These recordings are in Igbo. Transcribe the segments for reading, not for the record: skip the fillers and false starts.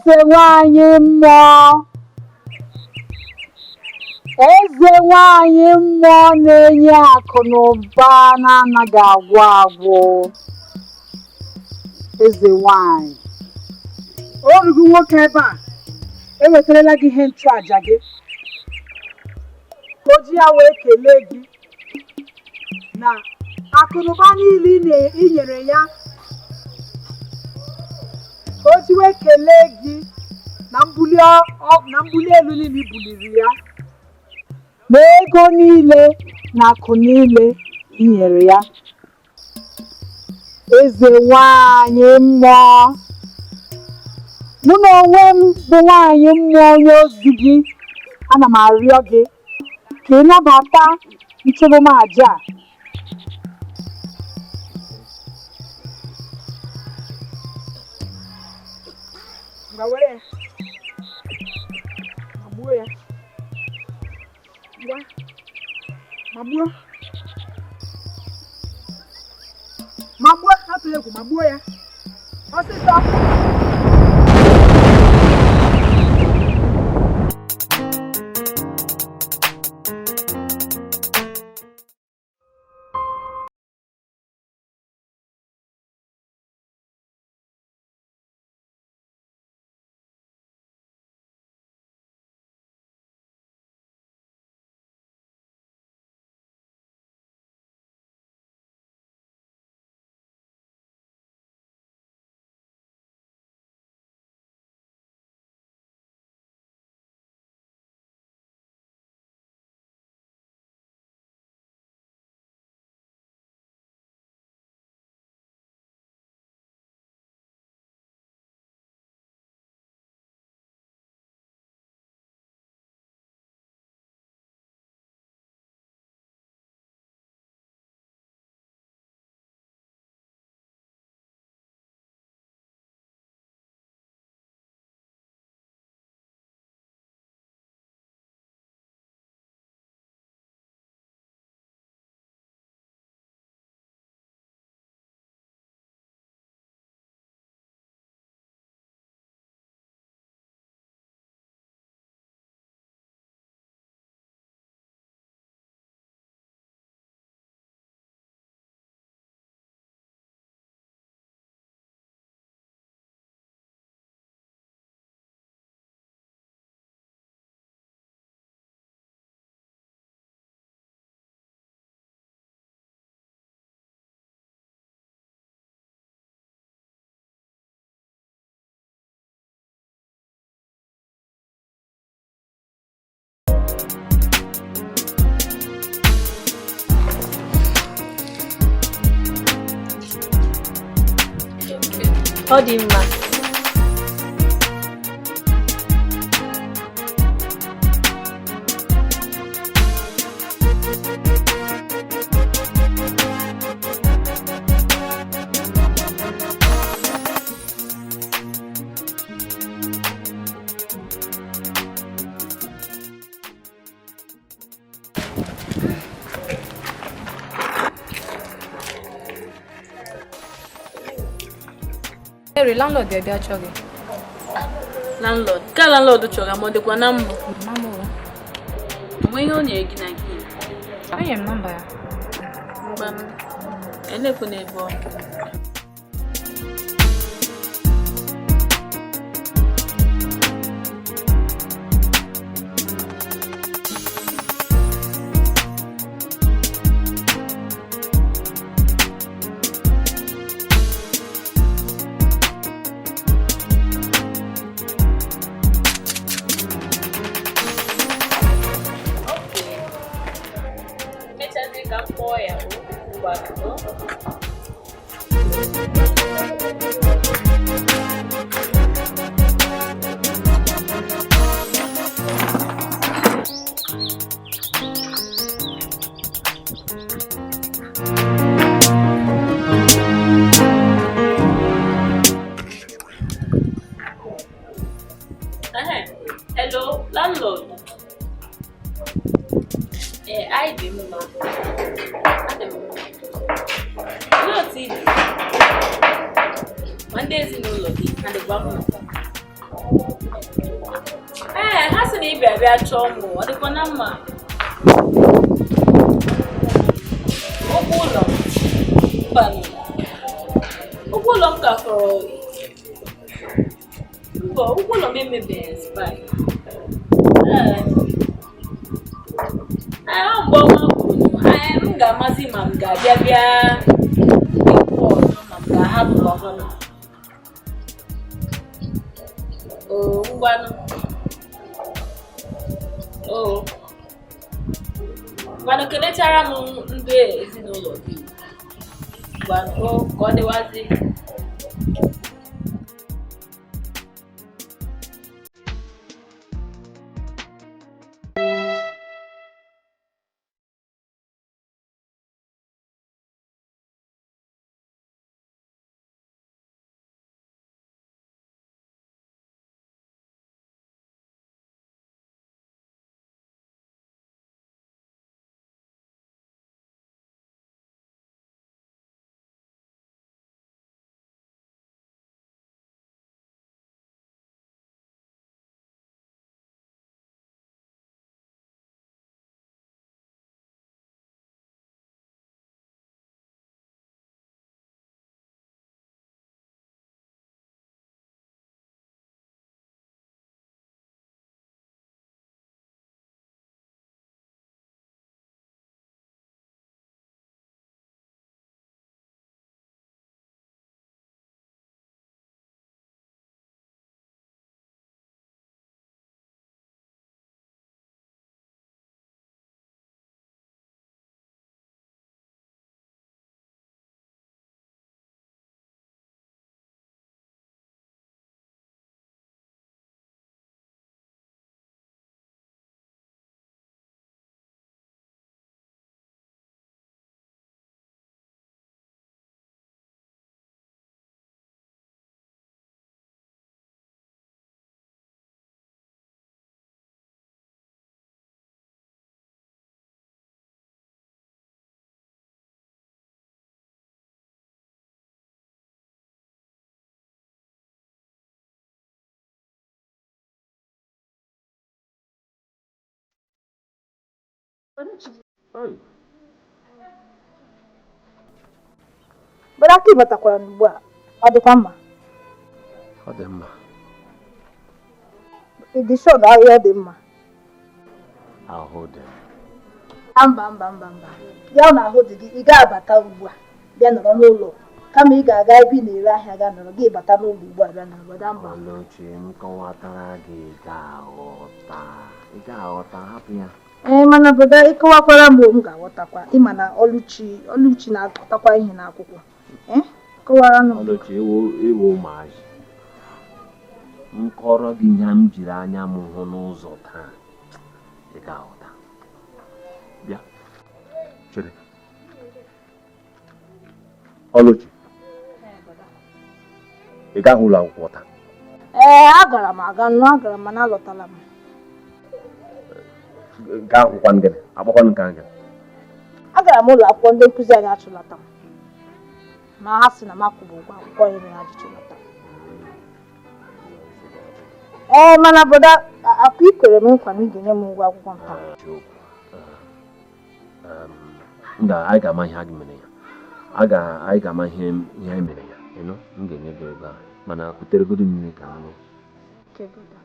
Eze nwanyị mmụọ, eze nwanyị mmụọ na-enye akụ na ụba na-anaghị agwụ agwụ. Eze nwanyị, oru gị nwoke ebe a ewetarala gị ihe nchụaja gị ka o ji ya wee kelee gị na akụnụba niile ị nyere ya, ka o ji wee kelee gị na mbuli elu niile i buliri ya, na ego niile na akụ niile i nyere ya. Eze nwanyị mmụọ, mụ na onwe m bụ nwanyị mmụọ onye ozi gị, ana m arịọ gị ka ị nabata nchụrụmaja a. Ngwa were ya, ma gbuo ya. Ngwa, ma gbuo, ma gbuo, atụla egwu, ma gbuo ya ọsịsọ. Ọ dị mma. Mary, landlord bịa chọọ gị. Landlord, ka landlord chọrọ ma ọ dịkwa na mma. Mama o. Onwe ihe o nyere gị na gị. Enyere m nọmba ya. Ngwa m, elekwu n'ebe ọ. Mechazie ka m kpọọ ya ngwa. Hello, landlord. Ee, anyị dị mma. Adị m mma. Olee otu ị dị? Ma ndị ezinụlọ gị ha dịkwa mma? Sị na ị bịa bịa chọọ m, ọ dịkwa na mma. Ụgwọ ụlọ m, mbanụ. Ụgwọ ụlọ m ka fọrọ. Mba, ụgwọ ụlọ m emebeghị expire. Ee. Ee, ọ mgbe ọnwa gwụrụ, ee, m ga-amazi ma m ga-abịa bịa ịkwụ ọzọ ma m ga-ahapụ ọhụrụ. Oo, ngwanụ. Oo. Ngwanụ, kelechara m ndị ezinụlọ gị. Ngwanụ, oo, ka ọ dịwazi. Brother aka ịbatakwara ugbu a, ọ dịkwa mma? Ọ dị mma. Ị dị sure na ahịa dị mma? Ahụ dị. Mba mba mba mba. Ya na ahụ dị gị, ị ga-abata ugbu a bịa nọrọ n'ụlọ. Kama ị ga-aga ebe ị na-ere ahịa ga nọrọ, gị bata n'ụlọ ugbu a bịa nọrọ. Brother, mba. Oluchi, m kọwatara gị, ị ga-aghọta. Ị ga-aghọta, hapụ ya. Ee, mana brother, ịkọwakwara m, m ga-aghọtakwa. Ịma na Oluchi Oluchi na-akọtakwa ihe n'akwụkwọ. Ee, kọwara m. Oluchi, ewo ewo ụmụazị. M kọrọ gị ihe m jiri anya m hụ n'ụzọ taa, ị ga-aghọta. Bịa, chere. Oluchi, ị gaghị ụlọ akwụkwọ taa? Ee, agara m aga nnọọ, agara m mana alọtala m. Nke akwụkwọ ngịnị, akwụkwọ nke ngịnị. Agara m ụlọ akwụkwọ, ndị nkụzi anyị achụlata m. Ma ha sị na m akwụbụ ụgwọ akwụkwọ ya mere ha ji chụlata m. Ee, mana brother, akwa i kwere m nkwa na ị ga-enye m ụgwọ akwụkwọ m taa. Anyị ga-ama ihe anyị mere ya. Anyị ga-ama ihe anyị mere ya. Ịnụ, m ga-enye gị ego a, mana kuteregodu mmiri ka m ṅụọ. Okay, brother.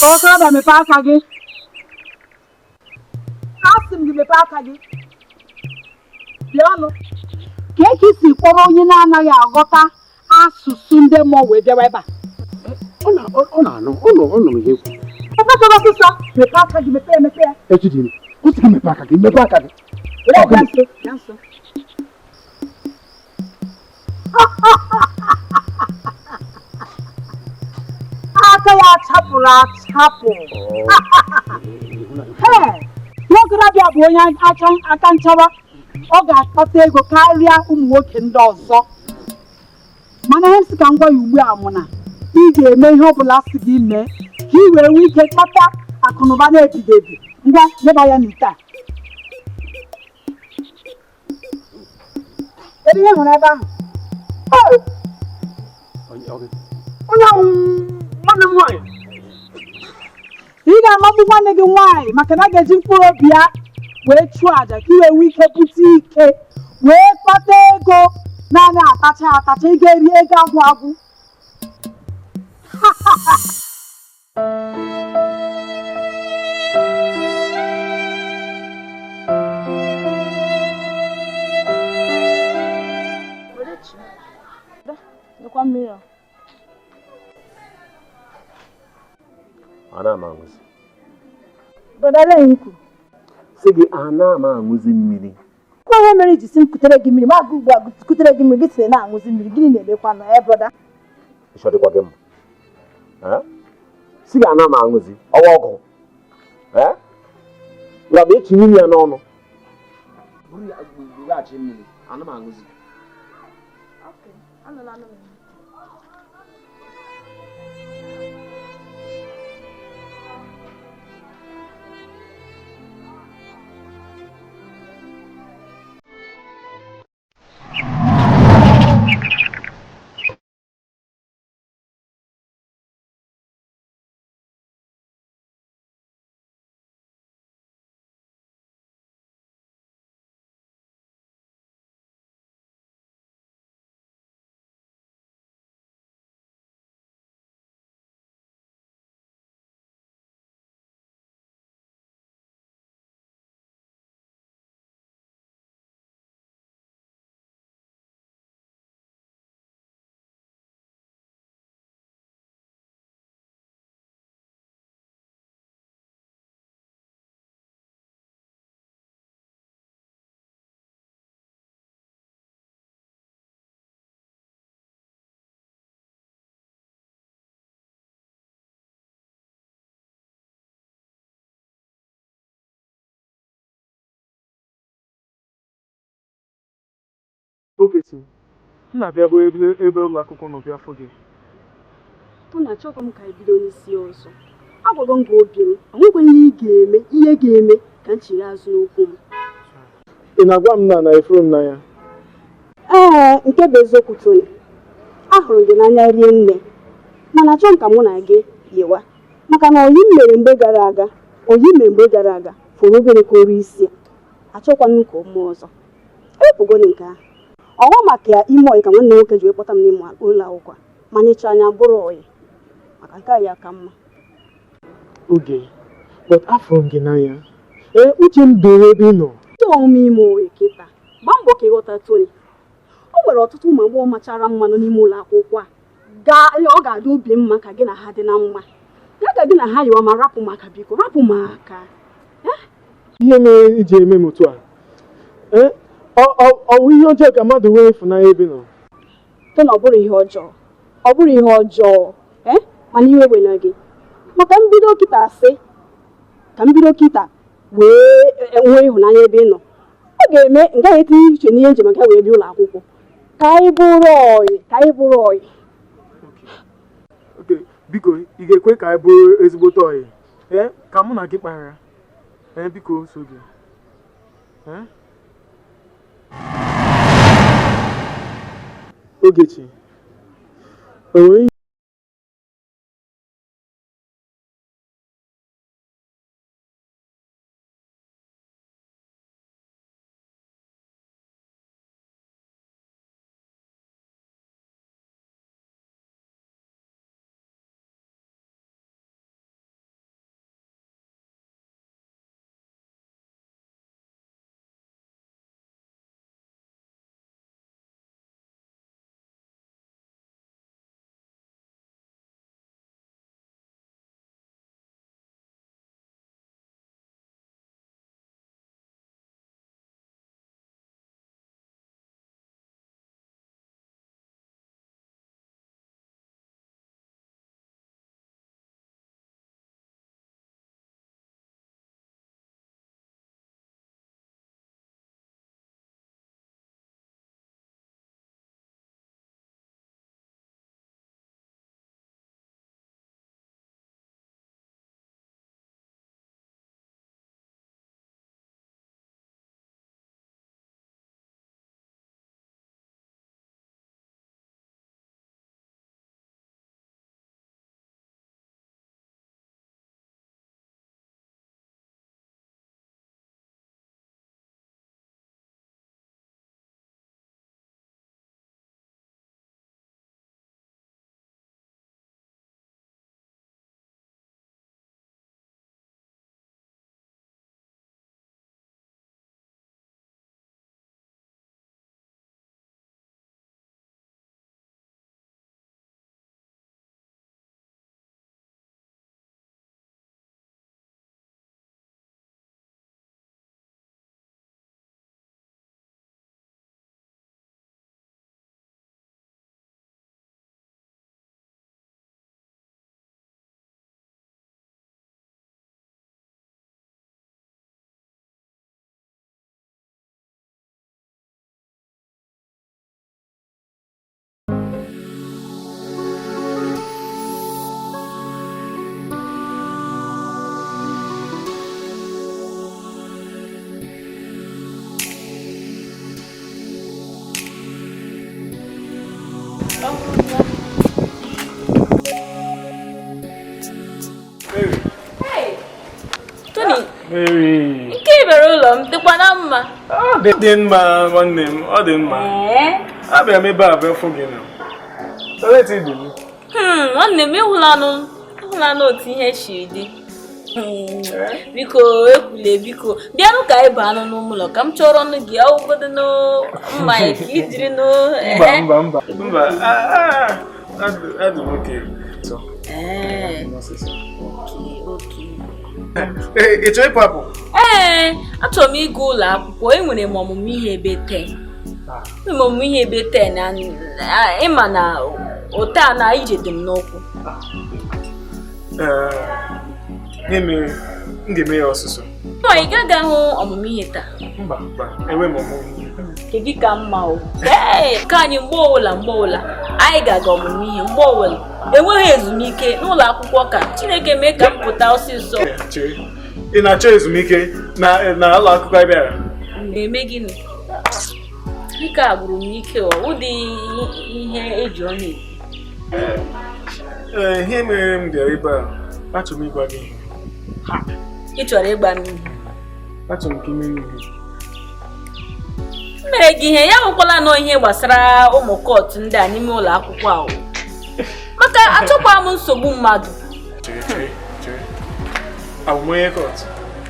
Okorobịa, mepee aka gị. Asị m gị mepee aka gị. Bịa ọnụ. Ka e si kpọrọ onye na-anaghị aghọta asụsụ ndị mmụọ wee bịawa ebe a. Ọ na-anụ, ọ nụrụ ihe ekwu. Mepee ọsịsọ, mepee aka gị, mepee mepee ya. Echidime, kwụsị gị mepee aka gị, mepee aka gị. Bịa nso, bịa nso. Aka ya achapụrụ achapụ. Nwokorobịa bụ onye aka nchawa, ọ ga-akpata ego karịa ụmụ nwoke ndị ọzọ. Mana ihe m sị ka m gwa ya ugbu a mụ na ị ga-eme ihe ọ bụla sị gị mee ka ị wee nwee ike kpata akụnụba na-ebighị ebi. Ngwa, nyeba ya n'ite a. Kedu ihe hụrụ ebe ahụ? Onye ahụ nwanne m nwaanyị. Ị ga-amagbu nwanne gị nwaanyị maka na a ga-eji mkpụrụ obi ya wee chụọ àjà ka ị wee nwee ike bute ike wee kpata ego naanị atacha atacha, ị ga-eri ego agwụ agwụ. Ana m aṅụzi. Sị gị ana m aṅụzi mmiri. Kwa ihe mere iji si m kutere gị mmiri, ma agụ ugbu a kutere gị mmiri, gị sị na-aṅụzi mmiri, gịnị na-emekwa na ya brọda? Ịchọdịkwa gị mma. Sị gị ana m aṅụzi, ọwa ọgụ. Ngwa bụ etinye ya n'ọnụ. Buru ya bughachi mmiri, ana m aṅụzi. Ogechi, m na-abịa bụ ebe ụlọ akwụkwọ nọ bịa afọ gị. Tony, achọghị m ka ebido n'isi ọzọ. Agwago m gị obi m, o nwekwaghị ihe ị ga-eme, ihe ga-eme ka m chiri azụ n'okwu m. Ị na-agwa m na efuru m n'anya? Ee, nke bụ eziokwu Tony. Ahụrụ gị n'anya rie nne, mana achọghị m ka mụ na gị yiwa. Maka na oyi m mere mgbe gara aga, oyi mere mgbe gara aga, fọrọ obere ka o ruo isi. Achọkwana m ka o mee ọzọ. Ewepụgonu nke ahụ. Ọghọ maka ya ime oyi ka nwanne nwoke ji wee kpọta m n'ime ụlọ akwụkwọ, mana ịchọ anya bụrụ oyi maka nke a ya ka mma. Oge, but afụrụ m gị n'anya. Ee, uche m doro ebe ị nọ. Chọọ m ime oyi kịta. Gbaa mbọ ka ịghọta Tony. O nwere ọtụtụ ụmụ agbọghọ machara mma nọ n'ime ụlọ akwụkwọ a. Ọ ga-adị obi mma ka gị na ha dị na mma. Ya ka gị na ha yiwa ma rapụ m aka biko, rapụ m aka. Ihe mere iji eme m otu a? Ee? Ọ bụ ihe ọjọọ ka mmadụ nwee ịfụnanya ebe nọ? Tony, ọ bụrụ ihe ọjọọ. Ọ bụrụ ihe ọjọọ. Mana iwe wena gị. Maka mbido kịta asị, ka mbido kịta wee nwee ịhụnanya ebe ị nọ. Ọ ga-eme m gaghị etinye uche n'ihe njem maka wee bịa ụlọ akwụkwọ. Ka anyị bụrụ ọyị, ka anyị bụrụ ọyị. Okay, biko ị ga-ekwe ka anyị bụrụ ezigbote ọyị? Ka mụ na gị kpara. Biko so gị. Ogechi, o nwere Mary. Nke i mere ụlọ m dịkwa na mma. Ọ dị mma nwanne m, ọ dị mma. Abịara m ebe a bịa fụ gị na. Olee etu ị dị m? Nwanne m ịhụlanụ otu ihe siri dị. Biko ekwule biko bịanụ ka anyị baa n'ụlọ ụlọ ka m chọrọ ọnụ gị ọgwụgodo mmanya ka i jiri nụ. Mba mba mba adị m oke. Ị chọrọ ịpụ apụ? Ee, achọrọ m ịga ụlọ akwụkwọ. Enwere m ọmụmụ ihe ebe 10. Enwere m ọmụmụ ihe ebe 10 na ịma na ụta na ije dị m n'ụkwụ. Ihe mere m ga-eme ya ọsụsọ. Mba, ị gaghị ahụ ọmụmụ ihe taa. Mba, mba, enwe m ọmụmụ ihe taa. Kedu ka mma o? Ee, ka anyị mgbe ọbụla anyị ga-aga ọmụmụ ihe mgbe ọbụla. Enweghị ezumike n'ụlọ akwụkwọ ka Chineke mee ka m pụta ọsịsọ. Ị na-achọ ezumike na ụlọ akwụkwọ ị bịara? Na-eme gịnị? Ike a gwụrụ m ike ọ ụdị ihe eji ọnụ ekwu. Ee, ihe mere m bịara ebe a, achọrọ m ịgwa gị ihe. Ị chọrọ ịgba m ihe? Achọrọ m ka ị mere ihe. M mere gị ihe, ya nwekwala nọ ihe gbasara ụmụ kọtụ ndị a n'ime ụlọ akwụkwọ ahụ. Maka achọkwa m nsogbu mmadụ. Chere, chere. Abụ m onye kọtụ?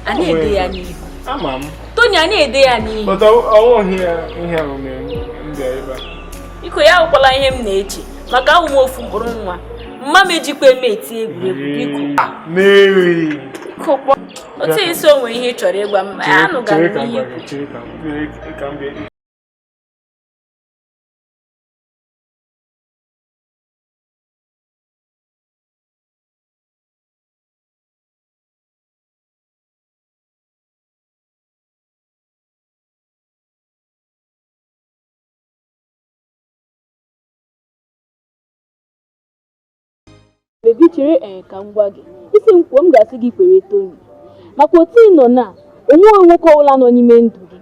A na-ede ya n'ihu. Ama m. Tony, a na-ede ya n'ihu. But ọ bụghị ihe ahụ mere m bịara ebe a. Biko ya nwekwala ihe m na-eche maka ahụ m ofu mkpụrụ nwa. Mma m ejikwa eme eti egwuregwu biko. Mary. Biko kpọọ. Otu isi o nwere ihe ị chọrọ ịgwa m, anụ gara n'ihe. Chere ka m bịa. Bebi chere ka m gwa gị isi m kwuo m ga-asị gị kwere Tony maka otu ị nọ na onweghị nwoke ọbụla nọ n'ime ndụ gị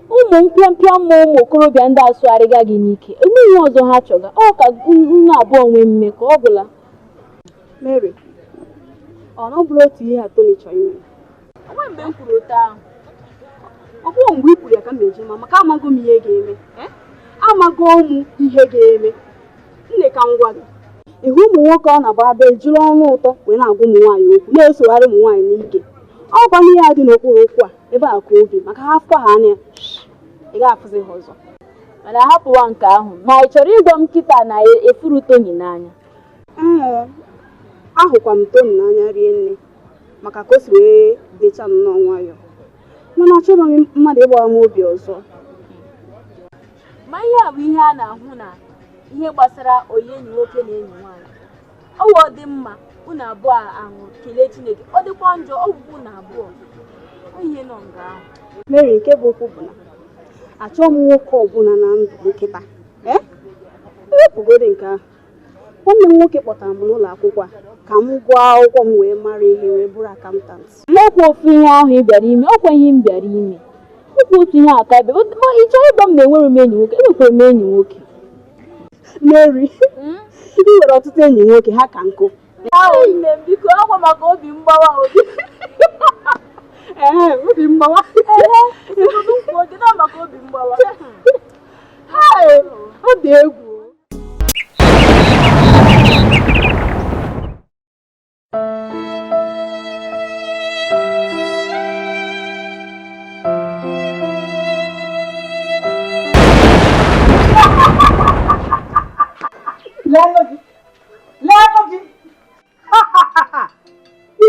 ụmụ mpịampịa mmụọ ụmụ okorobịa ndị asụgharịga gị n'ike enweghị ihe ọzọ ha chọga ọ ka unu abụọ nwee mmekọ ọ gwụla. Mary, ọ na ọ bụrụ otu ihe a Tony chọrọ ime? Onwe mgbe m kwuru otu ahụ. Ọ bụghị mgbe i kwuru ya ka m na-eji ma maka amago m ihe ga-eme. Amago m ihe ga-eme. Nne ka m gwa gị. Ịhụ ụmụ nwoke ọ na-agba abịa ejiri ọnụ ụtọ wee na-agwa ụmụ nwaanyị okwu na-esogharị ụmụ nwaanyị n'ike. Ọ gwa ihe a dị n'okpuru ụkwụ a ebe a ka obi maka ha afọ ha anya ị ga-afụzi ha ọzọ. Mana hapụwa nke ahụ ma ị chọrọ ịgwa m kịta na efuru Tony n'anya? Ee, ahụkwa m Tony n'anya rie nne maka ka o si wee dịcha nnọọ nwayọọ mana achọrọ m mmadụ ịgbawa m obi ọzọ. Ma ihe a bụ ihe a na-ahụ na ihe gbasara onye enyi nwoke na enyi nwaanyị. Ọ wụ ọ dị mma unu abụọ ahụ kelee Chineke, ọ dịkwa njọ ọ bụkwa unu abụọ ihe nọ nga ahụ. Mary, nke bụ okwu bụ na achọghị m nwoke ọbụla na ndụ nkịta. Ewepụgodị nke ahụ, nwanne m nwoke kpọtara m n'ụlọ akwụkwọ a ka m gụọ akwụkwọ m wee mara ihe wee bụrụ akaụntant. Ọkwa ofu ihe ahụ ị bịara ime, ọkwa ihe m bịara ime, ọkwa otu ihe aka ebe ị chọrọ ịgwa m na enwere m enyi nwoke? Enwekwara m enyi nwoke. Mary, ị nwere ọtụtụ enyi nwoke ha ka nkụ. Nne m biko ọkwa maka obi mgbawa obi. Ee, obi mgbawa. Ee, maka obi mgbawa. Ọ dị egwu. Leenụ gị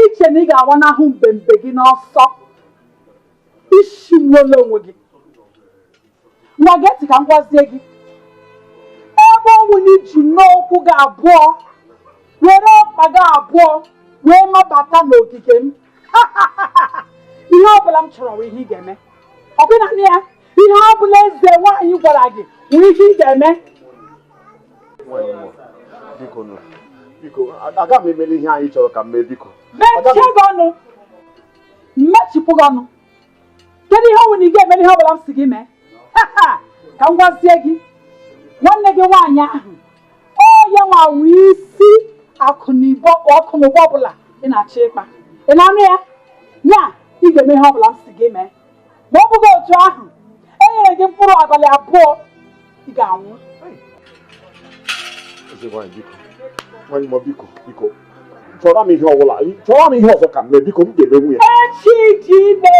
iche na ị ga-agbanahụ mbembe gị n'ọsọ ishigbuola onwe gị. Nwa gee ntị ka m gwazie gị, ebe ọnwụ na iji n'ụkwụ gị abụọ were ọkpa gị abụọ wee mabata n'ogige m. Ihe ọbụla m chọrọ bụ ihe ị ga-eme. Ọ bụ naanị ya, ihe ọbụla eze nwaanyị gwara gị bụ ihe ị ga-eme. Biko, biko, aga m emeli ihe anyị chọrọ ka m mee biko. Mechie gị ọnụ, mechipụ gị ọnụ. Kedu ihe ọ nwere ị ga-eme ihe ọbụla m si gị mee? Ka m gwazie gị, nwanne gị nwaanyị ahụ ọ ya nwa wee isi akụ na ụba ọbụla ị na-achọ ịkpa. Ị na-anụ ya? Ya ị ga-eme Ga-eme ihe ọ bụla m sị gị mee. Ma ọ bụghị otu ahụ, enyere gị mkpụrụ abalị 2, ị ga-anwụ. Eze nwaanyị, biko, nwaanyị ma, biko, biko, chọrọ m ihe ọbụla, chọrọ m ihe ọzọ ka m mee, biko, m ga-emenwu ya. Echi dị ime.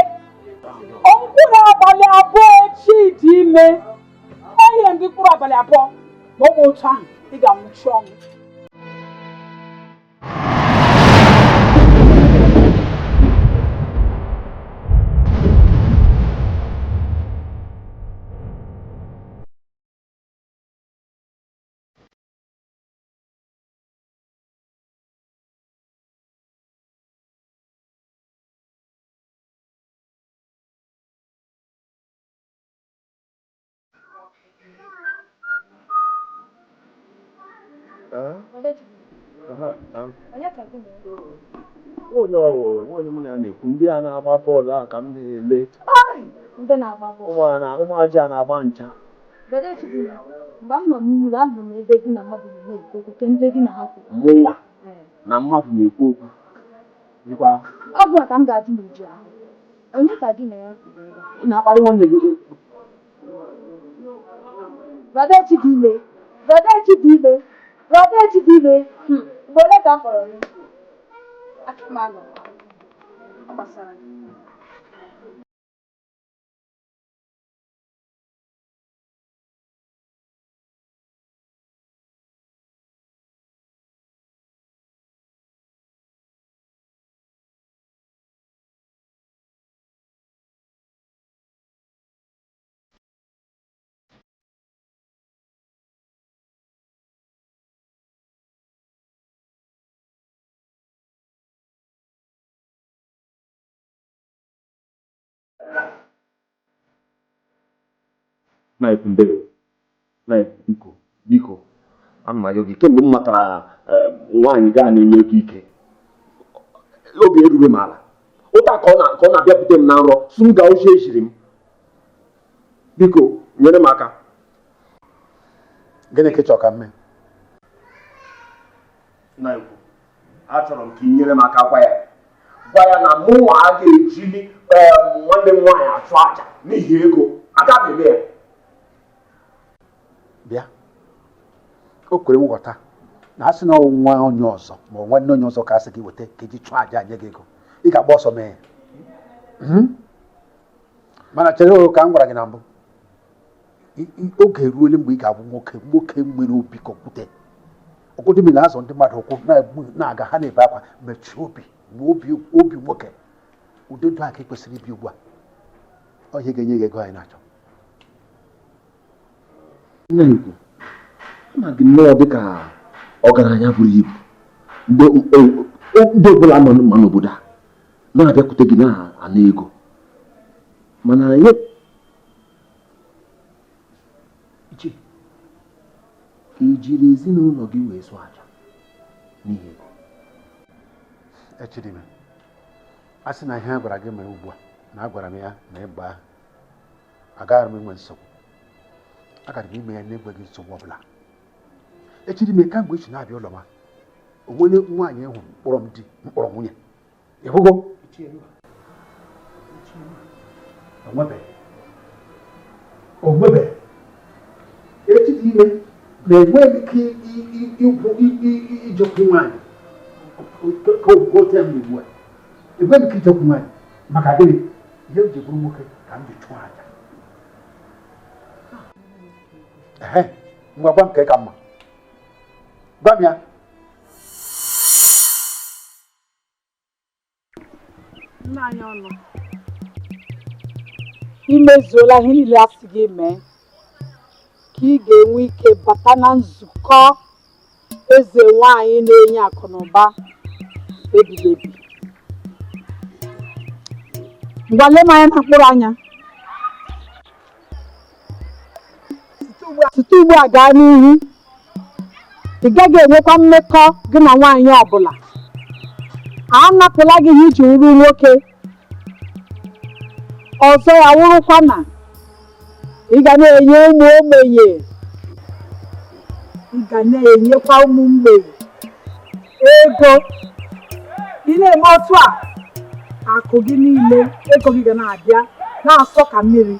Mkpụrụ abalị 2, echi dị ime. Enyere m gị mkpụrụ abalị 2, ma ọ bụ otu ahụ, ị ga-anwụchi ọnwụ. Onye ọwụrụ onye mụ na ya na-ekwu, ndị a na-agba bọọlụ ahụ ka m na-ele. Ndị na-agba bọọlụ. Ụmụaja a na-agba ncha. Mgbe m nọ n'ụlọ, ahụrụ m ebe gị na mmadụ na-ekwu okwu, ke ndị gị na ha kwuru. Mụnwa na mmadụ na-ekwu okwu. Ọ bụ ka m ga-ajụ n'uju ahụ. Onye ka gị na ya kwuru ebe a? Ị na-akparị nwanne gị. Brother Chidile, Brother Chidile, Brother Chidile. Mgbe ole ka m kpọrọ gị? Aka m anọ. Ọ gbasara gị. Biko, biko, ana m arịọ gị, kemgbe m matara nwaanyị gaa na-enye ego ike, obi erube m ala. Ụta ka ọ na-abịakwute m na nrọ, sị m gaa ozi ejiri m. Biko, nyere m aka. Gịnị ka ị chọrọ ka m mee? Nna ikwu, achọrọ m ka ị nyere m aka gwa ya. Gwa ya na mụnwa a ga-ejili nwanne m nwaanyị achụ aja n'ihi ego. Aga m eme ya. Bịa, o kwere m ghọta na a sị na nwa onye ọzọ ma ọ nwanne onye ọzọ ka a sị gị weta ka eji chụọ aja nye gị ego, ị ga-agba ọsọ mee ya. Mana chere o, ka m gwara gị na mbụ, oge eruole mgbe ị ga-abụ nwoke nwoke nwere obi kọkwute ọkwụdị mmiri na-azọ ndị mmadụ ụkwụ na-aga ha na-ebe akwa. Mechie obi na obi nwoke, ụdị ndụ a ka ị kwesịrị ibi ugbu a. Ọ ihe ga-enye gị ego anyị na-achọ. Nna ikwu, ama gị nnọọ dịka ọgaranya buru ibu. Ndị ọbụla ma n'obodo a na-abịakwute gị na-ana ego, mana ihe iche ka i jiri ezinụlọ gị wee sụ aja n'ihi ego. Echidime, a sị na ihe a gwara gị mere ugbu a na agwara m ya na ịgba ahụ, agaghị m enwe nsogbu. Agara m ime ya na-enweghị nsogbu ọbụla. Echidime, kamgbe echi na-abịa ụlọ ma onwere nwaanyị hụrụ mkpọrọ m di mkpọrọ nwunye, ịhụgo? Onwebe Echidime na-enweghị ike ijekwu nwaanyị ka o tee m ugbu a. Enweghị ike ijekwu nwaanyị maka gịnị? Ihe m ji bụrụ nwoke ka m ji chụọ aja. Ngwa gwa m ka ị ka mma. Gwa m ya. Nna anyị ọnụ, imezuola ihe niile a sị gị mee ka ị ga-enwe ike bata na nzukọ eze nwaanyị na-enye akụ na ụba ebighị ebi. Ngwa lee m anya na mkpụrụ anya. Site ugbu a gaa n'ihu, ị gaghị enwekwa mmekọ gị na nwaanyị ọbụla. A napụla gị ihe iji wuru nwoke. Ọzọ ya wụrụkwa na ị ga na-enye ụmụ ogbenye, ị ga na-enyekwa ụmụ mgbei ego. Ị na-eme otu a, Akụ gị niile, ego gị ga na-abịa na-asọ ka mmiri.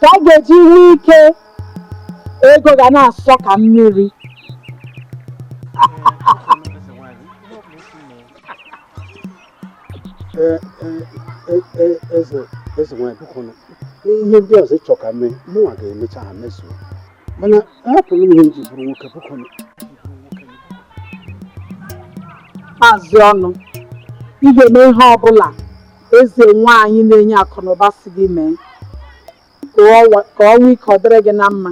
Ka a ga-eji nwee ike, ego ga na-asọ ka mmiri. Eze nwanyị, biko nụ, ihe ndị ọzọ ịchọ ka mee, mụnwa ga-emecha ha mezuo, mana ahapụrụ m ihe m ji bụrụ nwoke, biko nụ. Maazị Ọnụ, ị ga-eme ihe ọbụla eze nwaanyị na-enye akụnụba si gị mee ka ọ nwee ike ọ dịrị gị na mma,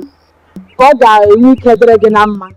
ka ọ ga-enwe ike dịrị gị na mma.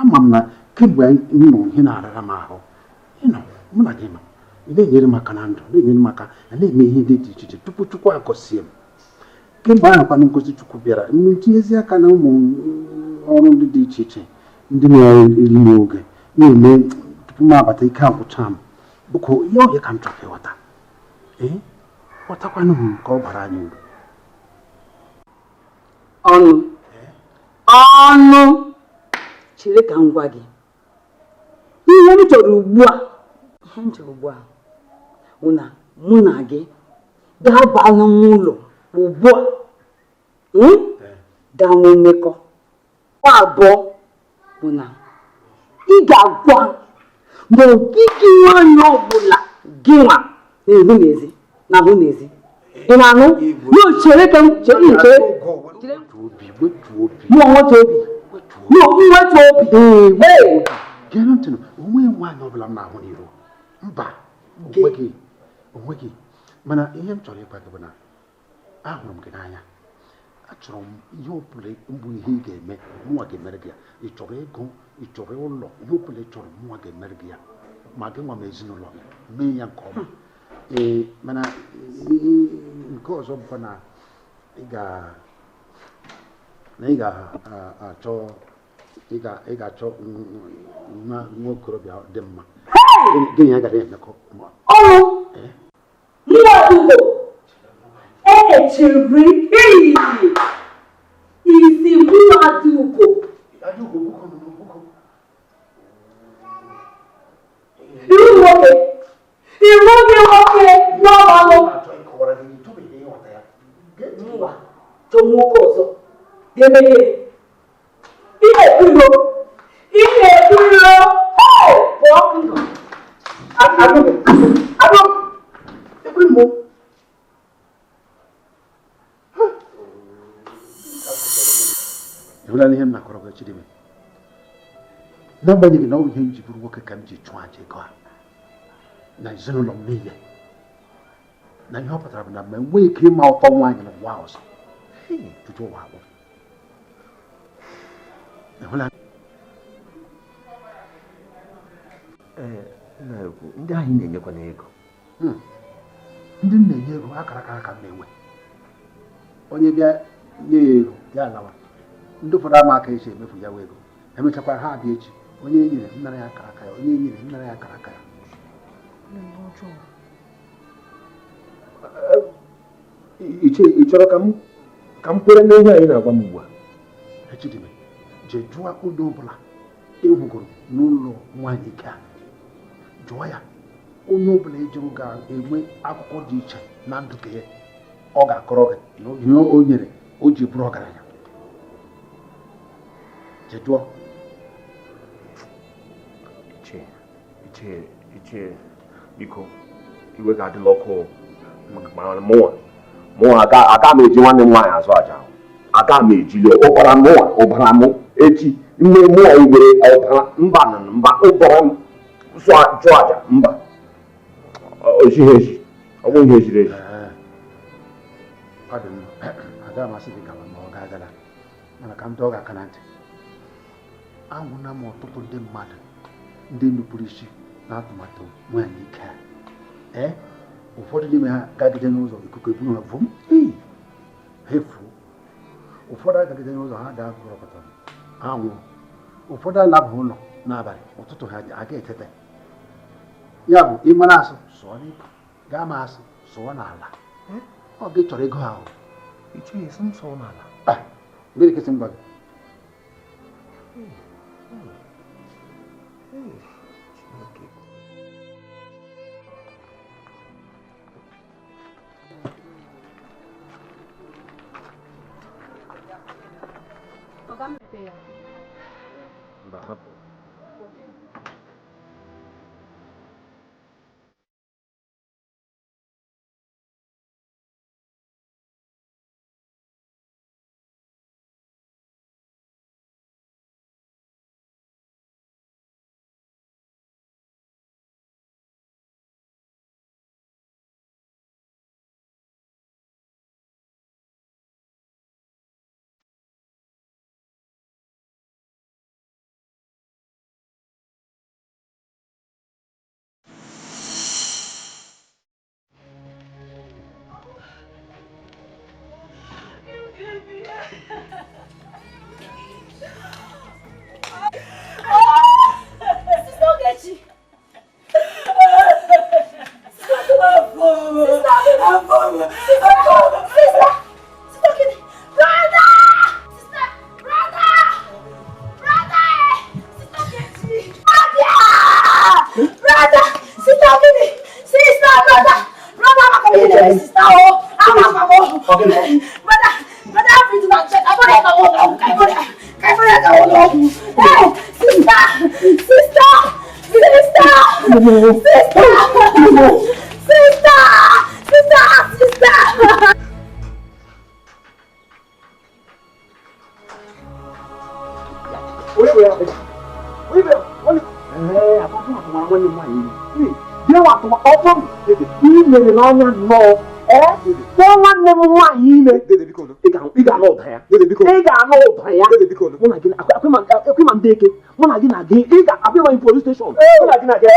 Ama m na kemgbe m nụrụ ihe na-arara m ahụ, ịnọ mụ na gị ma ị na-enyere m aka na ndụ, na-enyere m aka, na-eme ihe ndị dị iche iche tupu Chukwu agọzie m. Kemgbe ahụ kwanụ ngozi Chukwu bịara, m tinyezi aka na ụmụ ọrụ ndị dị iche iche ndị na-eri m oge na-eme tupu m abata ike agwụcha m. Biko, ihe ọhịa ka m chọrọ ịghọta. Ee, ghọtakwanụ m ka ọ bara anyị uru. Ọnụ ọnụ chere ka m gwa gị ihe m chọrọ ugbu a, ihe m chọrọ ugbu a bụ na mụ na gị ga-aba n'ụlọ ugbu a, gaa nwee mmekọ. Abụọ bụ na ị ga-agwa ma ogige nwaanyị ọbụla gị nwa na-ehu n'ezi na ahụ n'ezi. Ị na-anụ? No, chere ka m chere chere. Mụ nweta obi. Mụ nweta obi. Ee, gee ntị, onwe nwaanyị ọbụla m na-ahụ n'iru. Mba, onweghị, onweghị. Mana ihe m chọrọ ịgwa gị bụ na ahụrụ m gị n'anya. Achọrọ m ihe ọbụla mbụ ihe ị ga-eme, mụnwa ga-emere gị ya. Ị chọrọ ego, ị chọrọ ụlọ, ihe ọbụla ị chọrọ mụnwa ga-emere gị ya. Ma gị nwa ma ezinụlọ gị, mee ya nke ọma. Ee, mana nke ọzọ bụkwa na ị ga-achọ ị ga-achọ nwa okorobịa dị mma. Gịnị ya gara emekọ? Ọnụ nwa Ugo echere isi nwa nwoke ọzọ ga-eme gịnị? Ị na-ekwu iro, ị na-ekwu iro, pụọ ndụ. Ịhụla ihe m nakọrọ gị Chidime, n'agbanyeghị na ọ bụ ihe m ji bụrụ nwoke ka m ji chụọ aja ego a na ezinụlọ m niile, na ihe ọ pụtara bụ na mgbe enweghị ike ịma ụtọ nwaanyị n'ụwa ọzọ tutu ụwa agwụ. Ịhụla ndị ahụ na-enyekwa n'ego, ndị m na-enye ego akara akara ka m na-enwe. Onye bịa nye ya ego ya alawa, ndị ụfọdụ ama aka esi emefu ya ego, emechakwara ha abịa echi, onye nyere m nara ya akara aka ya, onye nyere m nara ya akara aka ya. Ị chọrọ ka m kwere n'ihe anyị na-agwa m ugbu a? Chidime, jee jụọ onye ọbụla ị hụgoro n'ụlọ nwaanyị ike a, jụọ ya onye ọbụla ejuru ga-enwe akụkọ dị iche na ndụ gị, ọ ga-akọrọ gị ihe o nyere o ji bụrụ ọgaranya. Jee jụọ. Ichie, biko iwe ga-adịla ọkụ maka mụnwa aga m eji nwanne m nwaanyị azụ aja, aga m ejili ụbara mụnwa ụbara mụ echi nne mụnwa iwere ọbara mba na mba ụbara m chụọ aja mba, o zighi ezi, ọ bụghị ihe ziri ezi. Ọ dị mma, agaghị m asị gị gawa ma ọ ga-agala, mana ka m dọọ gị aka na ntị. Ahụla m ọtụtụ ndị mmadụ ndị nupụrụ isi na atụmatụ nwaanyị ike a. Ee, ụfọdụ n'ime ha gagide n'ụzọ ikuku eburu ha vụm, ha efuo. Ụfọdụ agagide n'ụzọ ha daa kpọrọkọtọ ha nwụọ. Ụfọdụ alaba ụlọ n'abalị, ụtụtụ ha aga etete. Ya bụ ị mara asụ sụọ n'ikwu, gaa ma asụ sụọ n'ala. Ọ gị chọrọ ego ahụ. Gịnị ka m gwa gị? Kpọọ nwanne m nwaanyị ime, ị ga-anụ ụda ya, ị ga-anụ ụda ya. Mụ na gị ekwe ma ndị eke, mụ na gị na-aga, ị ga-abịa ma police station, mụ na gị na-aga,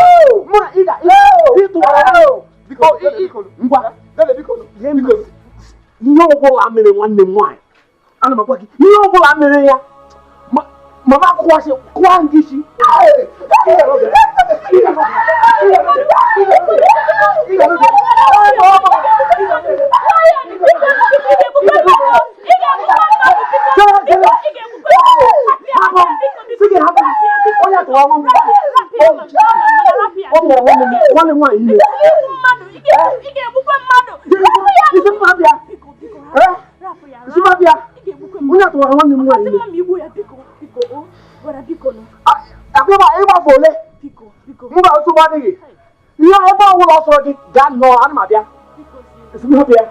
mụ na ị ga ịtụwara ngwa ihe ọbụla mere nwanne m nwaanyị, ana m agwa gị ihe ọbụla mere ya, mama kụwasị kụwa nke isi. tụwara nwanne m nwaanyị ime. Ịgbafe ole? Mba, nsogbu adịghị. Ihe ebe ọbụla ọ sọrọ gị gaa nnọọ, ana m abịa. Esi m hapụ ya.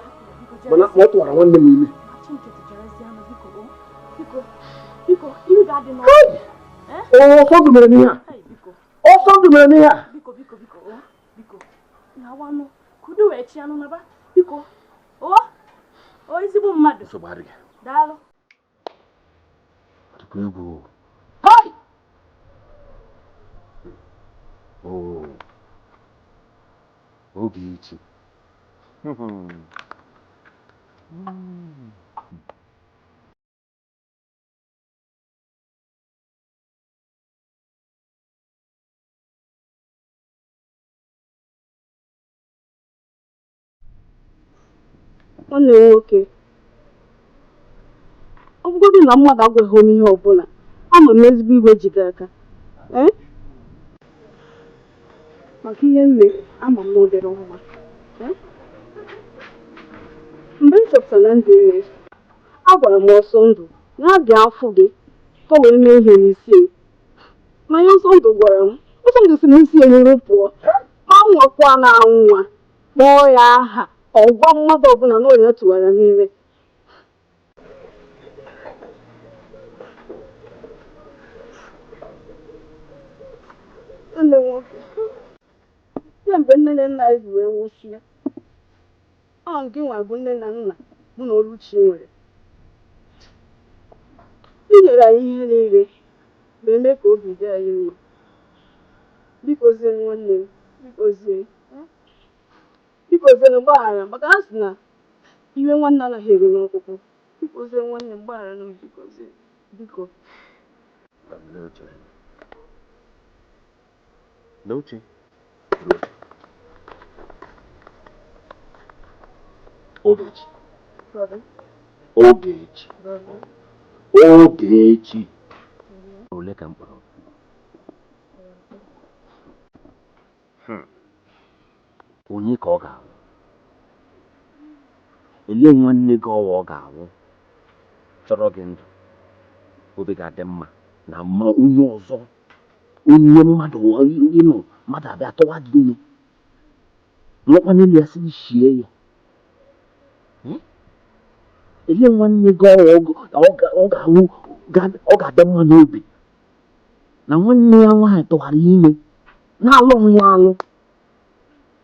Mana ọ tụwara nwanne m ime. Ọsọ ndụ mere n'ihe a. Ọsọ ndụ mere n'ihe a. Nsogbu adịghị. Dịkwa egwu. Hai! Oh. Ogechi. Nwanne m nwoke, ọ bụgodị na mmadụ agwaghị m ihe ọbụla, ama m ezigbo iwe ji gị aka. Maka ihe nne, ama m na ọ dịrị mma. Mgbe m chọpụtara na ndụ ime, agwara m Ọsọndụ na abịa afọ gị ka o wee mee ihe n'isi m. Ma ihe Ọsọndụ gwara m, Ọsọndụ si n'isi ya nyere pụọ, ma nwakwa na anwa kpọọ ya aha. Ọgwa mmadụ ọbụla na onye tụwara n'ime. Nne nwoke, kemgbe nne na nna anyị ji wee nwụchie, ọ gị nwa bụ nne na nna mụ na Oluchi nwere. I nyere anyị ihe niile ma eme ka obi dị anyị mma. Biko zie nwanne m, biko zie. Biko zie mgbaghara maka ha sị na iwe nwanne anaghị eru n'ọkpụkpụ. Biko zie nwanne m gbaghara na biko zie. Biko. N'uche. Ogechi. Ogechi. Ogechi. Ole ka m kpọrọ? Onye ka ọ ga-awụ? Elee nwanne gị ọwa ọ ga-awụ? Chọrọ gị ndụ. Obi ga-adị mma na mma onye ọzọ. Onye mmadụ ịnụ mmadụ abịa tụwa gị ime. Nọkwa n'elu ya sị shie ya. Elee nwanne gị ọwa ọ ga-awụ ọ ga-adị mma n'obi na nwanne ya nwaanyị tụwara ime na-alụ nwa alụ.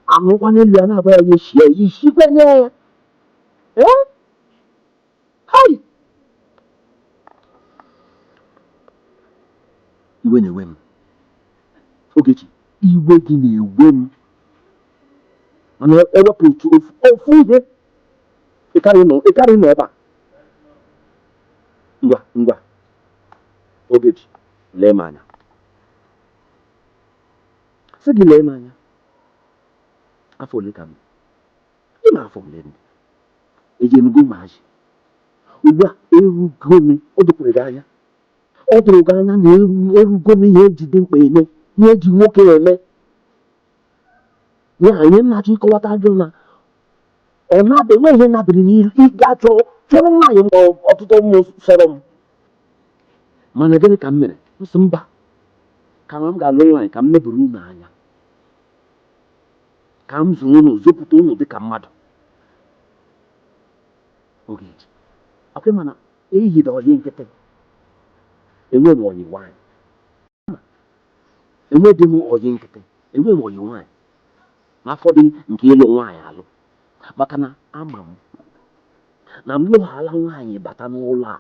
Anụkwa n'elu ya na-agba ya eshie ya ishikwenye ya. Hai! Iwe na-ewe m. Ogechi, iwe gị na-ewe m. Mana ewepụ ofu ihe ịkarị nọ ebe a. Ngwa ngwa. Ogechi, lee m anya. Sị gị lee m anya. Afọ ole ka m? Ị ma afọ ole m? Ejenugo m azị. Ugbu a erugo m, o dokwere gị anya. Ọ doro gị anya na erugo m ihe eji dị mkpa eme, ihe eji nwoke eme. Ya ihe m na-achọ ịkọwata ajụ na ọ na-abịa enwe ihe nabịrị n'ihu ịga chọrọ nwaanyị m ọtụtụ ụmụ sọrọ m. Mana gịnị ka m mere? M sị mba, kama m ga-alụ nwaanyị ka m meburu unu anya. Ka m zụrụ unu, zụpụta unu dịka mmadụ. Ogechi, akwa mana eyiri ọyị nkịtị, enwe m ọyị nwaanyị. Enweghị m ọyị nkịtị, enwe m ọyị nwaanyị. N'afọ dị nke ịlụ nwaanyị alụ. Maka na ama m na m lụghala nwaanyị bata n'ụlọ a,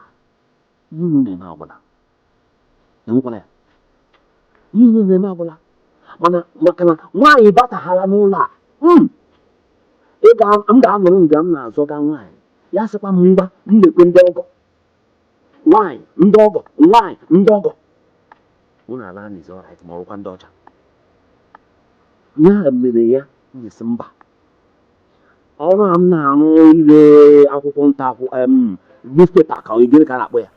unu na-eme agwụla. Enwekwala ya. Unu na-eme agwụla. Mana maka na nwaanyị bataghala n'ụlọ a, m ga-anọrọ mgbe m na-azọga nwaanyị. Ya sịkwa m ngwa, m na-ekwe ndị ọgọ. Nwaanyị, ndị ọgọ, nwaanyị, ndị ọgọ. Unu ala n'izu ọrait ma ọ bụkwa ndị ọcha. Ya mere ya, m ji sị mba. Ọrụ a m na-arụ ire akwụkwọ nta akwụkwọ newspaper ka gịnị ka a na-akpọ ya.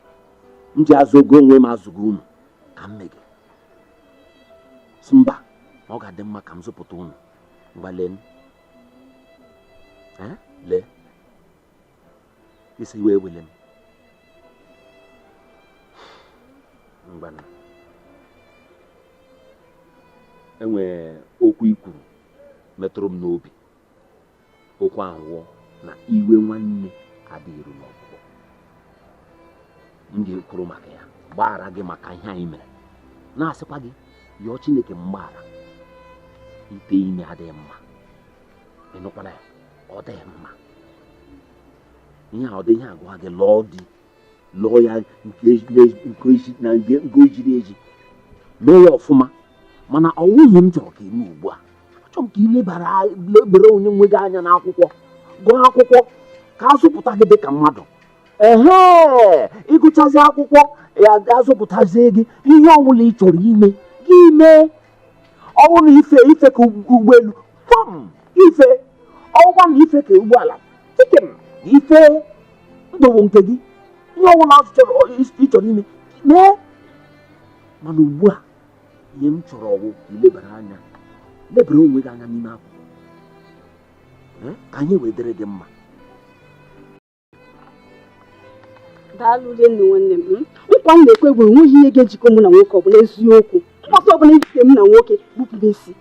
M ji azụgo onwe m azụgo unu ka m mege. Sị mba, ọ ga-adị mma ka m zụpụta unu. Ngwa lee. Lee. Isi iwe ewele m. Ngwanụ. Enwe okwu i kwuru metụrụ m n'obi. Okwu ahụ wụ na iwe nwanne adịghị eru n'ọgwụgwọ. M ga-ekwuru maka ya, gbaghara gị maka ihe anyị mere. Na-asịkwa gị yọọ Chineke mgbaghara. Ite ime adịghị mma. Ị nụkwara ya, ọ dịghị mma. Ihe a ọ dị ihe agwa gị lụọ di, lụọ ya nke o jiri eji, mee ya ọfụma. Mana ọ wụghị m chọrọ ka ime ugbu a. Achọrọ m ka ị lebara onye nwe gị anya n'akwụkwọ, gụọ akwụkwọ ka a zụpụta gị dịka mmadụ. Ehe, ịgụchazi akwụkwọ ya azụpụtazie gị ihe ọbụla ị chọrọ ime gị mee. Ọ bụrụ na ife ka ụgbọelu fọm ife, ọgwa na ife ka ụgbọala chicken ife, ndụwụ nke gị, ihe ọbụla ị chọrọ ime mee. Mana ugbu a ihe m chọrọ ọwụ ka ilebara anya, lebara onwe gị anya n'ime akwụkwọ ka anyị wee dịrị gị mma. Daalụ nne nwanne m. Nkwa m na-ekwe bụ enweghị ihe ga-ejikọ mụ na nwoke ọbụla, eziokwu. Mkpọtụ ọbụla ejike m na nwoke gbupụ m isi,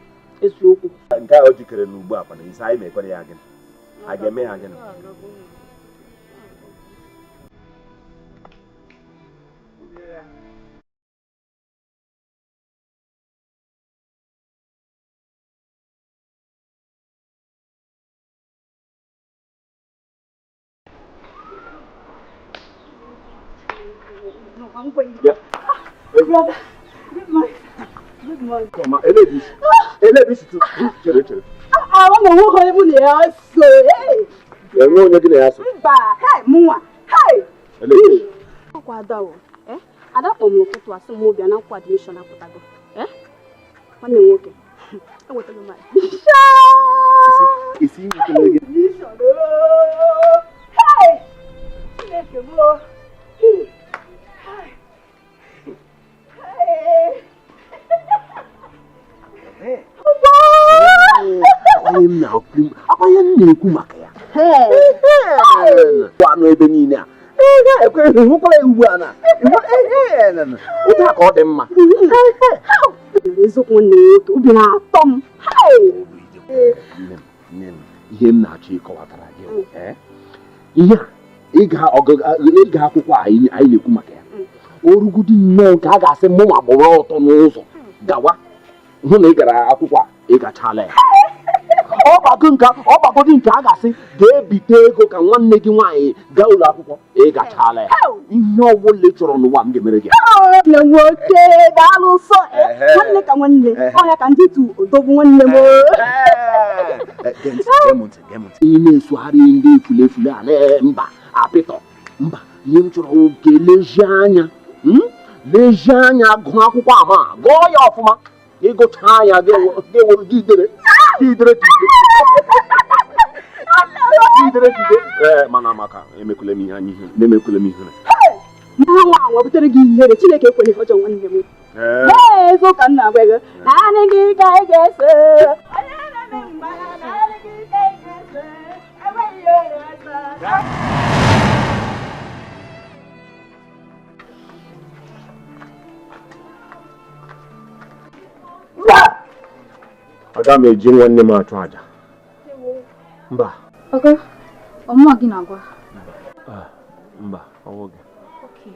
eziokwu. Nke a o jikere n'ugbu a kwana isi anyị mekwere ya gịnị? A ga-eme ya gịnị? Yeah. Brother, good morning. Good morning. Come on, elebisi tu. Chere chere. I want to walk on the house. Hey. Enwe onye gị na ya so. Mba, hey, mụnwa. Hey. Elebisi. Ọkwa ada o. Eh? Ada kpọ m n'ụtụtụ asị m obi na nkwa admission apụtago. Eh? Nwanne m nwoke. Enwetago m admission. Isi nwetara gị. Admission. Hey. Chineke m o. Akwanye m na-ekwu maka ya. Anụ ebe niile a hụkwara ya ugbu a na ụta ka ọ dị mma. Eziokwu nwanne m nwoke, obi na-atọ m. Ihe m na-achọ ịkọwatara gị ihe a ịga akwụkwọ a anyị na-ekwu maka ya, orugodi nnọọ nke a ga-asị mụ ma gbọrọ ọtọ n'ụzọ gawa hụ na ị gara akwụkwọ a, ị gachala ya. Ọgbagodi nke a ga-asị ga-ebite ego ka nwanne gị nwaanyị gaa ụlọ akwụkwọ, ị gachala ya. Ihe ọbụla ị chọrọ n'ụwa m ga-emere gị. Nwanne nwoke, daalụ sọ. Nwanne ka nwanne, ọya ka ndị tu odogwu nwanne m. Ị na-esogharị ndị efulefule a na mba apịtọ mba. Ihe m chọrọ ka lezie anya, lezie anya gụọ akwụkwọ ama, gụọ ya ọfụma. Ịgụcha ya ga-ewere gị idere idere. Mana maka emekwele m ihe anyị ihere, na-emekwele m ihere. Nwa anwa butere gị ihere, Chineke ekwela ihe ọjọọ nwanne m. Ee, eziokwu ka m na-agwa gị. Naanị gị ka ị ga-eso. Onye na-eme mma, naanị gị ka ị ga-eso. Enweghị onye ọzọ. Aga m eji nwanne m achụ aja. Mba. Oga, ọmụma gị na-agwa. Mba, ọwụ gị. Okay.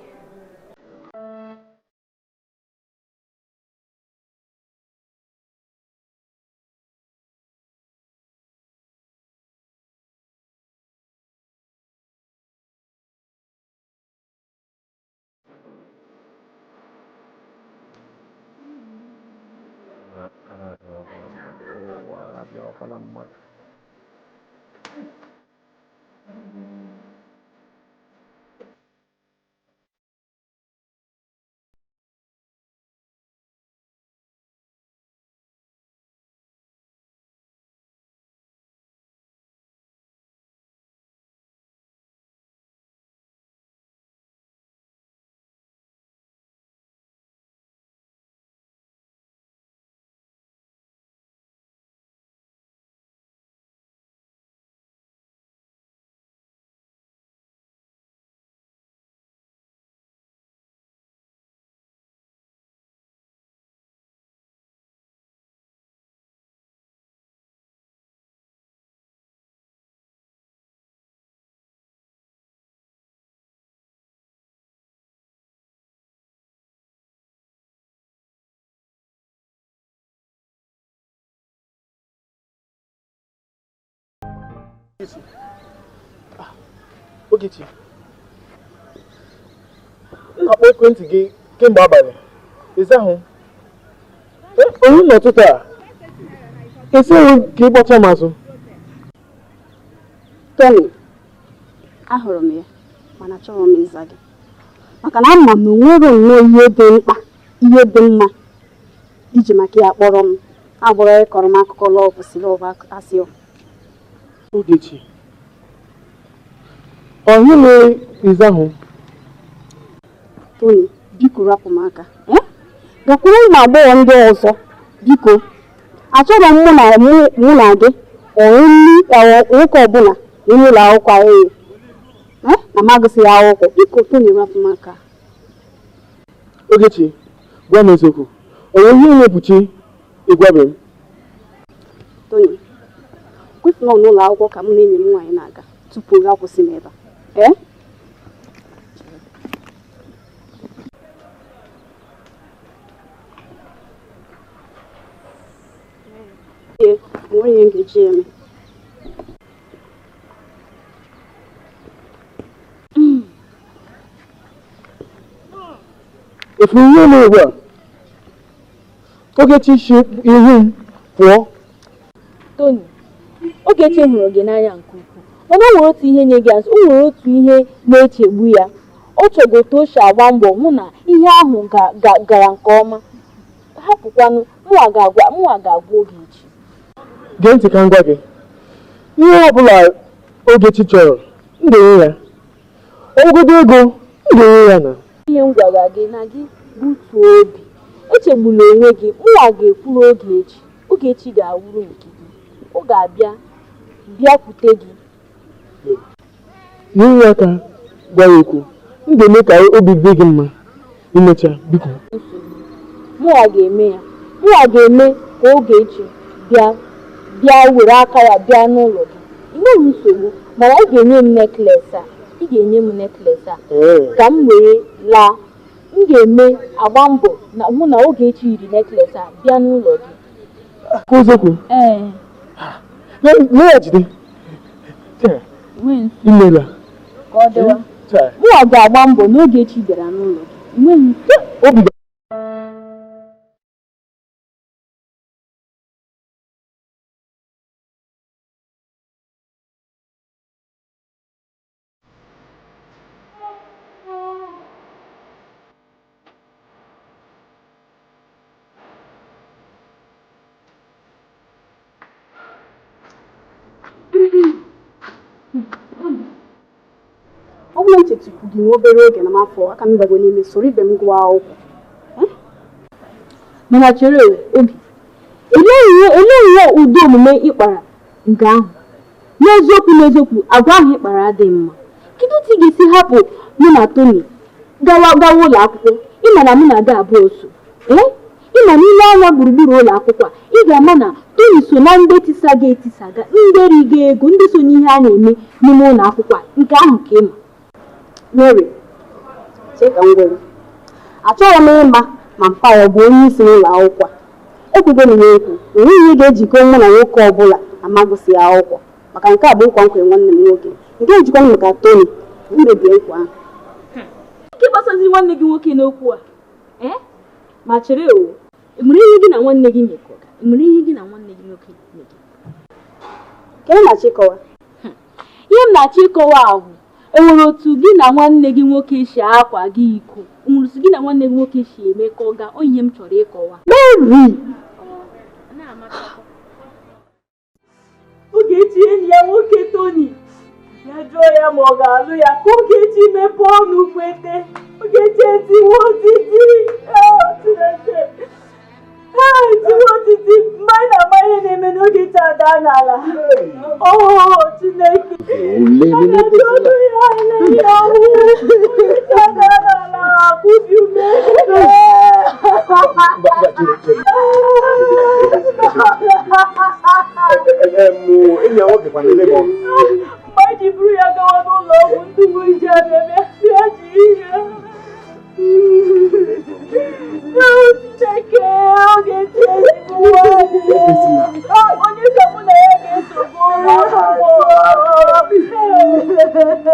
Ogechi, m na-akpọ ekwentị gị kemgbe abalị. Ịza hụ? Onye n'ụtụtụ a, esighị ka ị gbọcha m azụ. Tony, ahụrụ m ya mana achọrọ m ịza gị maka na ama m na onwere nnọọ ihe dị mkpa, ihe dị mma iji maka ya kpọrọ m abụrụ ịkọrọ m akụkọ lọvụ si lọvụ asị. Ogechi, ọ ihe mere ịza hụ? Tony, biko rapụ m aka. Gakwuru ụmụ agbọghọ ndị ọzọ biko. Achọrọ m mụ na gị nwoke ọbụla n'ime ụlọ akwụkwọ anyị na m agụsịghị akwụkwọ. Biko Tony, rapụ m aka. Ogechi, gwa m eziokwu, o nwere ihe na-ekpuchi ịgwabe m? Tony, kwụsị nọ n'ụlọ akwụkwọ ka m na enyi m nwaanyị na-aga tupu oge akwụsị m ebe a. Ee, enweghị ihe m ga-eji eme. Efu ihe mere ugbu a? Ogechi si ihu m pụọ. Tony, Ogechi hụrụ gị n'anya nke ukwuu, mana o nwere otu ihe nye gị azụ, o nwere otu ihe na-echegbu ya. Ọ chọgo otu o si agba mbọ hụ na ihe ahụ gara nke ọma. Hapụkwanụ, mụnwa ga-agwa Ogechi. Gee ntị ka m gwa gị, ihe ọ bụla Ogechi chọrọ, m ga-enye ya. Ọgụgụ ego, m ga-enye ya na. Ihe m gwara gị na gị butuo obi, echegbula onwe gị, mụnwa ga-ekwuru Ogechi. Ogechi ga-awụrụ nke gị, ọ ga-abịa bịakwute gị. Nyere ya aka gwa ya okwu, m ga-eme ka obi dị gị mma. Imecha, biko. Mụnwa ga-eme ya. Mụnwa ga-eme ka Ogechi bịa were aka ya bịa n'ụlọ gị. Ị nweghị nsogbu, mana ị ga-enye m nekles a. Ị ga-enye m nekles a ka m were laa. M ga-eme agba mbọ na hụ na Ogechi yiri nekles a bịa n'ụlọ gị. Ka eziokwu? Ee. Lee ya jide. Imela. Ka ọ dịwa. Mụnwa ga-agba mbọ na Ogechi bịara n'ụlọ gị. Enweghị obi. Ọ bụla m chetukwu gị nwa obere oge na m afọ aka m bago n'ime soro ibe m gụọ akwụkwọ. Mana chere oge, elee ihe ụdị omume ị kpara nke ahụ? N'eziokwu agwa ahụ ị kpara adịghị mma. Kedu otu ị ga-esi hapụ mụ na Tony gawa ụlọ akwụkwọ? Ịma na mụ na gị abụọ so. Ịma n'ile anya gburugburu ụlọ akwụkwọ a, ị ga-ama na Tony so na ndị tisaga etisaga, ndị rigo ego, ndị so n'ihe a na-eme n'ime ụlọ akwụkwọ a. Nke ahụ ka ịma. Mary, chee ka m gwere. Achọghị m ịma ma mpa ya ọ bụ onye isi n'ụlọ akwụkwọ a. Ekwugo m ya okwu, enweghị ihe ga-ejikọ mụ na nwoke ọbụla na m agụsịghị akwụkwọ, maka nke a bụ nkwa nkwe nwanne m nwoke nke ejikwa m maka Tony mebie nkwa ahụ. Nke gbasazi nwanne gị nwoke n'okwu a? Ma chere o, enwere ihe gị na nwanne gị mekọga? Enwere ihe gị na nwanne gị nwoke mekọ? Kedu na-achọ ịkọwa? Ihe m na-achọ ịkọwa ahụ, enwere otu gị na nwanne gị nwoke si akwa gị iko, enwere otu gị na nwanne gị nwoke si emekọga, ọ ihe m chọrọ ịkọwa. Mary! Ogechi enyi ya nwoke Tony ya jụọ ya ma ọ ga-alụ ya, ka Ogechi mepee ọnụ kwete. Ogechi etiwe otiti, tiwe otiti, mmanya na-ama ihe na-eme n'Ogechi ada n'ala. Oh, Chineke! Ogechi ada n'ala, kwubi ume. Enyi ya nwoke kwana ele Mgbe anyị ji buru ya gawa n'ụlọ ọgwụ, ndị uwe ojii abịa ya ji ihe. Chineke, Ogechi ezigbo nwaanyị. Onye ka mụ na ya ga-esogbu ụlọ akwụkwọ. Ee.